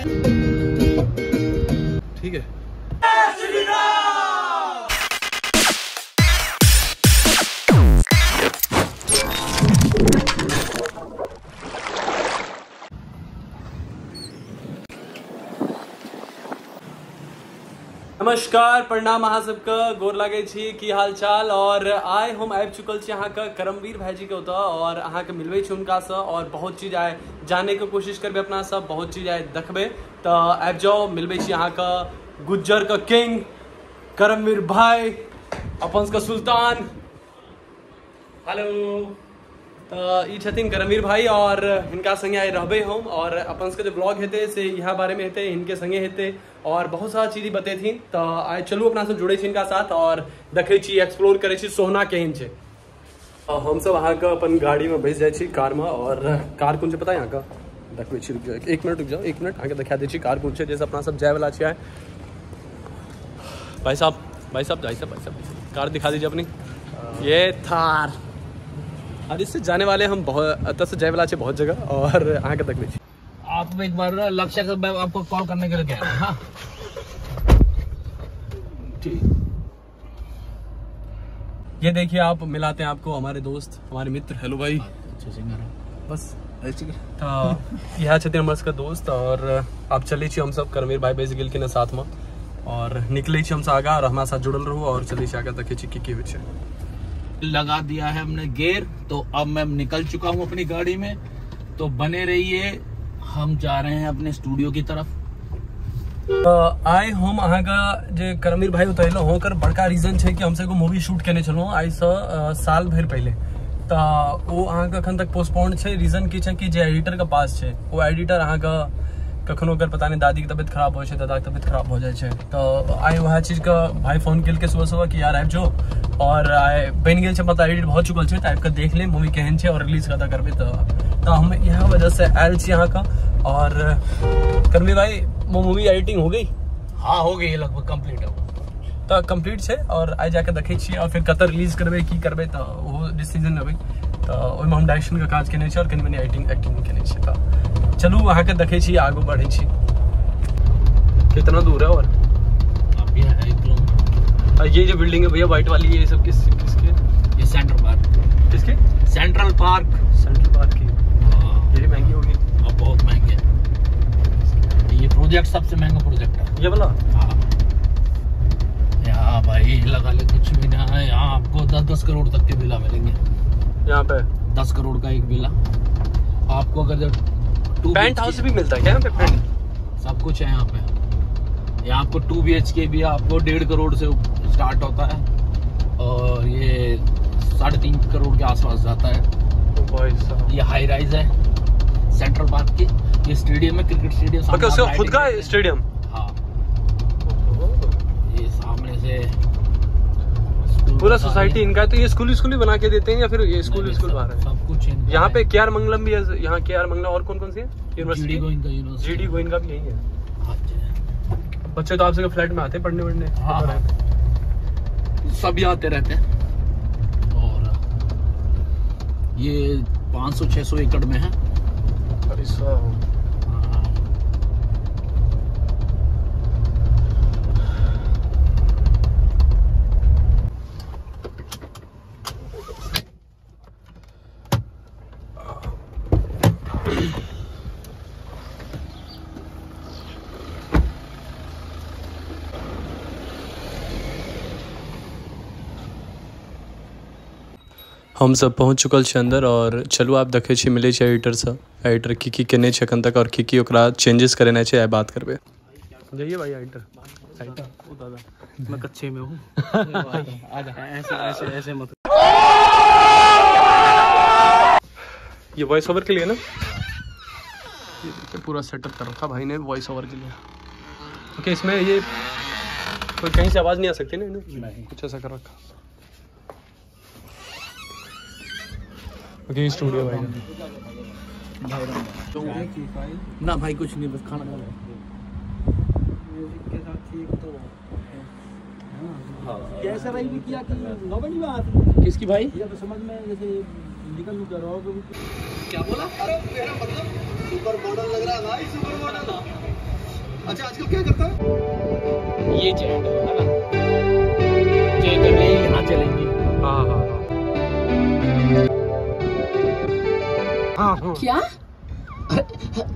ठीक है। नमस्कार, प्रणाम अहाँ सबके, गोर लागै छी, की हाल चाल। और आइ हम आबि चुकल छी अहाँके करमवीर भाईजी के ओतऽ और अहाँके मिलबै छी हुनकासँ और बहुत चीज आइ जाने के कोशिश करबै अपना सब, बहुत चीज आइ देखबै। तऽ आबि जाउ, मिलबै छी अहाँके गुज्जर के किंग करमवीर भाई, अपन सबके सुल्तान। हेलो, तऽ ई छथिन करमवीर भाई और हिनका संगे आइ रहबै हम और अपन सबके जे ब्लॉग हेतै से इएह बारेमे हेतै, हिनके संगे हेतै और बहुत सारा चीज बतेथिन। तऽ आइ चलू अपना सब जुड़ै छी हिनका साथ और देखै छी, एक्सप्लोर करै छी सोहना केहन छै। हमसब अहाँके अपन गाड़ीमे बैस जाइ छी, कारमे। और कार कोन छै पता है अहाँके? देखबै छी, रुकि जाउ एक मिनट, रुकि जाउ एक मिनट, अहाँके देखा दै छी कार कोन छै जैसे अपना सब जायवला छियै। भाई साहब, भाई साहब, भाई साहब, भाई साहब, कार दिखा दीजिए अपनी। ये थार, और इससे जाने वाले हम बहुत, अतः से जाए वाला छे बहुत जगह और अहाँके देखबै छी। आप एक बार लक्ष्य का आपको कॉल करने के लिए कह रहा हूं। हाँ ठीक। ये देखिए, आप मिलाते हैं आपको हमारे दोस्त, हमारे मित्र। हेलो भाई। अच्छे सिंगर है। बस तो यह छथिन हमर सबके दोस्त और आप चलै छी हम सब करमवीर भाई बैस गेलखिन साथ में और निकलै छी हम सब आगा और हमारा साथ जुड़ल रहू और चलै छी आगा, देखै छी की की होइ छै। लगा दिया है हमने गेयर, तो अब मैं निकल चुका हूं अपनी गाड़ी में, तो बने रहिए, हम जा रहे हैं अपने स्टूडियो की तरफ। आइ हम अहाँके जे करमवीर भाई ओतऽ एलहुँ, ओकर बड़का रीजन छै कि हमसब एगो मूवी शूट केने छलहुँ आइसँ साल भरि पहिले, तऽ ओ अहाँके अखन तक पोस्टपोन्ड छै। रीजन की छै कि जे एडिटरके पास छै ओ एडिटर अहाँके कखनो ओकर पता नहि दादीके तबियत खराब होइ छै, दादाके तबियत खराब हो जाइ छै। तऽ आइ वएह चीजके भाई फोन केलकै सुबह सुबह कि यार आबि जो, और आइ बनि गेल छै, मतलब एडिट भऽ चुकल छै, तऽ आबिकऽ देख ले मूवी केहन छै और रिलीज कतऽ करबै। तऽ हम इएह वजहसँ आयल छी अहाँके। और करमवीर भाई, वो मूवी एडिटिंग हो गई? हाँ हो गई, लगभग कम्प्लीट है। तऽ कम्प्लीट छै और आइ जाकऽ देखै छियै और फिर कतऽ रिलीज करबै की करबै तऽ ओहो डिसीजन लेबै। तऽ ओहिमे हम डायरेक्शनके काज केने छी और कनि मनि एक्टिंग केने छी। तऽ चलू अहाँके देखै छी, आगू बढ़ै छी। कितना दूर है और अभी है 1 किलोमीटर। और ये जो बिल्डिंग है भैया व्हाइट वाली, ये सब किस किसके? ये सेंट्रल पार्क। किसके? Central park. सेंट्रल पार्क की। ये भी महंगी होगी। अब बहुत महंगे है ये प्रोजेक्ट, सबसे महंगा प्रोजेक्ट है ये वाला। हाँ यहाँ भाई लगा ले कुछ भी ना है, यहाँ आपको 10-10 करोड़ तक के विला मिलेंगे। यहाँ पे 10 करोड़ का एक विला आपको, अगर जब पेंट हाउस भी मिलता है क्या यहाँ पे? पेंट सब कुछ है यहाँ पे। यहाँ आपको 2 BHK भी आपको 1.5 करोड़ से स्टार्ट होता है और ये 3.5 करोड़ के आसपास जाता है। ये हाई राइज है सेंट्रल पार्क की। ये स्टेडियम है, क्रिकेट स्टेडियम। उसका खुद का स्टेडियम? हाँ, ये सामने से पूरा सोसाइटी इनका है। तो ये स्कूल स्कूल भी बना के देते हैं या फिर ये स्कूल स्कूल बाहर है? सब कुछ इनका। यहाँ पे के are मंगलम भी है, यहाँ के are मंगलम और कौन कौन सी है यूनिवर्सिटी? जी डी गोइंका भी यही है। बच्चे तो आपसे फ्लैट में आते हैं पढ़ने वढ़ने? हाँ, सभी आते रहते हैं। और ये 500-600 एकड़ में है। अरे साहब, हम सब पहुँच चुकल छी अंदर और चलू आप देखै छी, मिलै छै एडिटरसँ। एडिटर की की केने छै एखन तक और की की ओकरा चेंजेस करेनाइ छै, आइ बात करबै। जाइए भाई एडिटर। ओ दादा, मैं कच्चे में हूँ। ऐसे ऐसे ऐसे मत। ये वॉइस ओवर के लिए ना, ये देखिए पूरा सेटअप कर रखा भाई ने वॉइस ओवर के लिए। ओके, इसमें ये कोई कहीं से आवाज़ नहीं आ सकती ना? नहीं, कुछ ऐसा कर रखा। ओके, स्टूडियो भाई। ना भाई कुछ नहीं, बस खाना खा। म्यूजिक के साथ ठीक तो कैसा भाई भी किया कि नौबड़ी बात किसकी भाई? ये तो समझ में जैसे निकल लूँ कर रहा हूँ। क्या बोला? अरे मेरा मतलब सुपर मॉडल लग रहा है भाई, सुपर मॉडल। अच्छा आजकल क्या करता है? ये चैन है ना, ये कर रहे हैं, यहाँ चलेंगे। हाँ हाँ हाँ। क्या?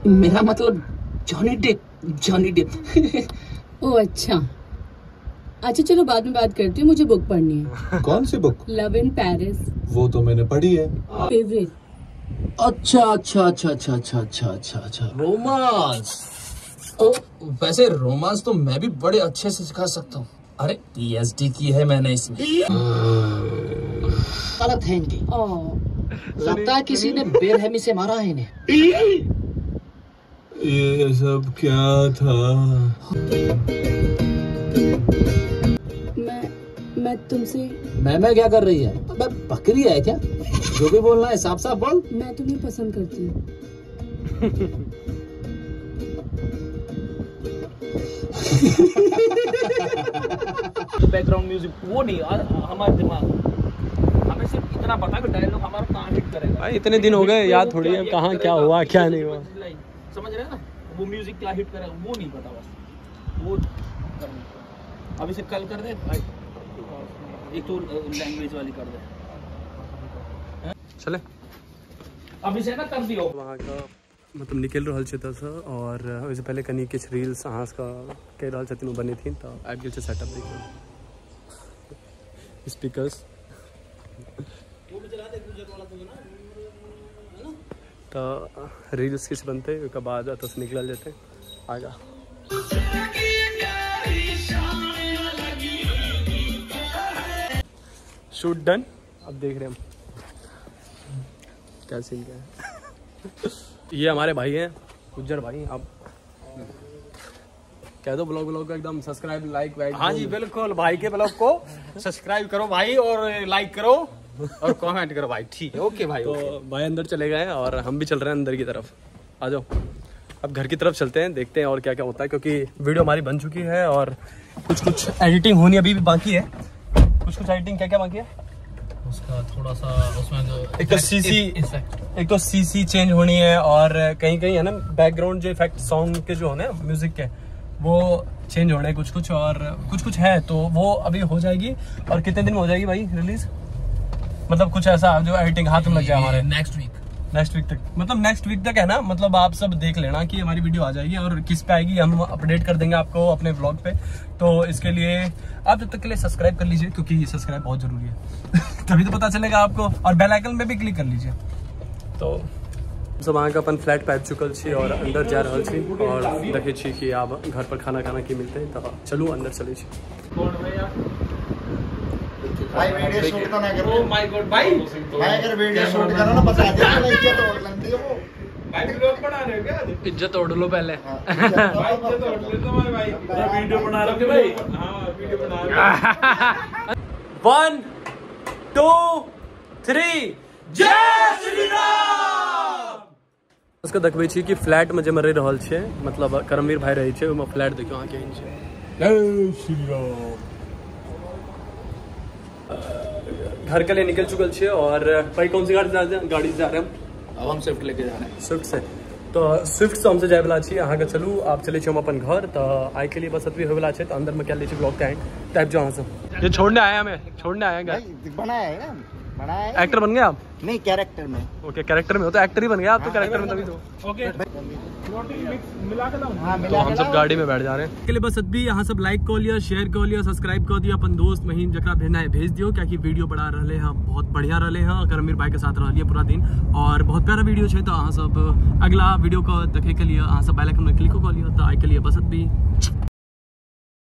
मेरा मतलब जॉनी डिप, जॉनी डिप। ओ अच्छा अच्छा, चलो बाद में बात करती हूँ, मुझे बुक पढ़नी है। कौन सी बुक? Love in Paris. वो तो मैंने पढ़ी है। फेवरेट। अच्छा अच्छा अच्छा अच्छा अच्छा अच्छा अच्छा अच्छा, रोमांस। ओ वैसे रोमांस तो मैं भी बड़े अच्छे से सिखा सकता हूँ। अरे पीएचडी की है मैंने इसमें। गलत है इनकी। लगता है किसी ने बेरहमी से मारा है इन्हें। ये सब क्या था? मैं तुमसे। मैं क्या कर रही है? मैं बकरी है क्या? जो भी बोलना है साफ साफ बोल। मैं तुम्हें पसंद करती हूँ। तो बैकग्राउंड म्यूजिक वो नहीं, हमारे दिमाग हमें सिर्फ इतना पता कि डायलॉग हमारा कहाँ हिट करेगा। भाई इतने दिन हो गए, याद थोड़ी है कहाँ क्या हुआ क्या नहीं हुआ, समझ रहे हैं ना? वो म्यूजिक क्या हिट करेगा वो नहीं पता, बस वो अब इसे कल कर दे भाई, एक तो लैंग्वेज वाली कर दे। चले अब इसे ना कर दियो। वहाँ का मतलब निकल रहल छै एतऽसँ, और ओहिसँ पहिले कनि किछु रील्स अहाँ सबके कहि रहल छथिन ओ बनेथिन, तऽ आबि गेल छै सेटअप। देखियौ स्पीकर्स, तऽ रील्स किछु बनतै, ओहिके बाद एतऽसँ निकलल जेतै आगाँ। शूट डन, अब देख रहे हैं हम क्या सीन क्या है। ये हमारे भाई हैं गुज्जर भाई, आप कह दो ब्लॉग व्लॉग का एकदम सब्सक्राइब लाइक वाइक। हाँ जी बिल्कुल, भाई के ब्लॉग को सब्सक्राइब करो भाई, और लाइक करो और कमेंट करो भाई। ठीक है, ओके भाई। तो भाई अंदर चले गए और हम भी चल रहे हैं अंदर की तरफ। आ जाओ, अब घर की तरफ चलते हैं, देखते हैं और क्या क्या होता है, क्योंकि वीडियो हमारी बन चुकी है और कुछ कुछ एडिटिंग होनी अभी भी बाकी है। कुछ कुछ एडिटिंग क्या क्या बाकी है उसका थोड़ा सा उसमें जो एक तो सीसी, एक तो सीसी चेंज होनी है, और कहीं कहीं है ना बैकग्राउंड जो इफेक्ट सॉन्ग के जो होने म्यूजिक के वो चेंज होने कुछ कुछ, और कुछ कुछ है तो वो अभी हो जाएगी। और कितने दिन में हो जाएगी भाई रिलीज? मतलब कुछ ऐसा जो एडिटिंग हाथ में लग जाए हमारे नेक्स्ट वीक, नेक्स्ट वीक तक, मतलब नेक्स्ट वीक तक है ना, मतलब आप सब देख लेना कि हमारी वीडियो आ जाएगी, और किस पे आएगी हम अपडेट कर देंगे आपको अपने व्लॉग पे। तो इसके लिए आप जब तक के लिए सब्सक्राइब कर लीजिए, क्योंकि सब्सक्राइब बहुत ज़रूरी है तभी तो पता चलेगा आपको, और बेल आइकन पे भी क्लिक कर लीजिए। तो सब अहाँके अपन फ्लैट पर आबि चुकल छी और अंदर जा रहल छी, और देखै छी कि आब घर पर खाना खाना की मिलतै, तऽ चलू अंदर चलै छी। भाई वीडियो शूट तो ना करो। ओ my God भाई, भाई अगर वीडियो शूट करो ना बता दे तो इज्जत ओढ़ लेती है वो। भाई ब्लॉग बना रहे हो क्या? इज्जत ओढ़ लो पहले। भाई इज्जत ओढ़ ले तुम्हारे भाई। वीडियो बना रहे हो भाई? हां वीडियो बना रहे हो। 1 2 3 जय श्री राम। उसके देखबै छी कि फ्लैट में जे में रहि रहल छै, मतलब करमवीर भाई रहै छै, ओहिमे फ्लैट देखियौ अहाँ केहन छै। जय श्री राम। घर के लिए निकल चुकल छे। और भाई कौन सी गाड़ी गाड़ी से जा रहे हैं हम? अब हम स्विफ्ट लेके जा रहे हैं। स्विफ्ट से, तो स्विफ्ट से हमसे जाए वाला छी। अहाँके चलू आप चले छी हम अपन घर, तो आइ के लिए बस एतबी होय वाला छै। तो अंदर में क्या ले छी ब्लॉग के एंड टाइप जो अहाँ सब ये छोड़ने आए, हमें छोड़ने आए घर। बनाया है ना, बनाया है। एक्टर बन गए आप? नहीं कैरेक्टर में। ओके कैरेक्टर में हो तो एक्टर ही बन गया आप तो, कैरेक्टर में तभी तो। ओके मिला के लाऊं। तो हम सब गाड़ी में बैठ जा रहे हैं। के लिए बस अभी यहाँ सब लाइक कर लिया, शेयर कर लिया, सब्सक्राइब कर दिया, अपन दोस्त महीन जकरा भेजना है भेज दियो, क्या वीडियो बड़ा रहे हैं, बहुत बढ़िया रहे हैं। करमवीर भाई के साथ रह पूरा दिन और बहुत प्यारा वीडियो है। तो अहाँ सब अगला वीडियो को देखे के लिए अहाँ सब बेल आइकन में क्लिक कर लिया। तो आई के लिए बस अभी।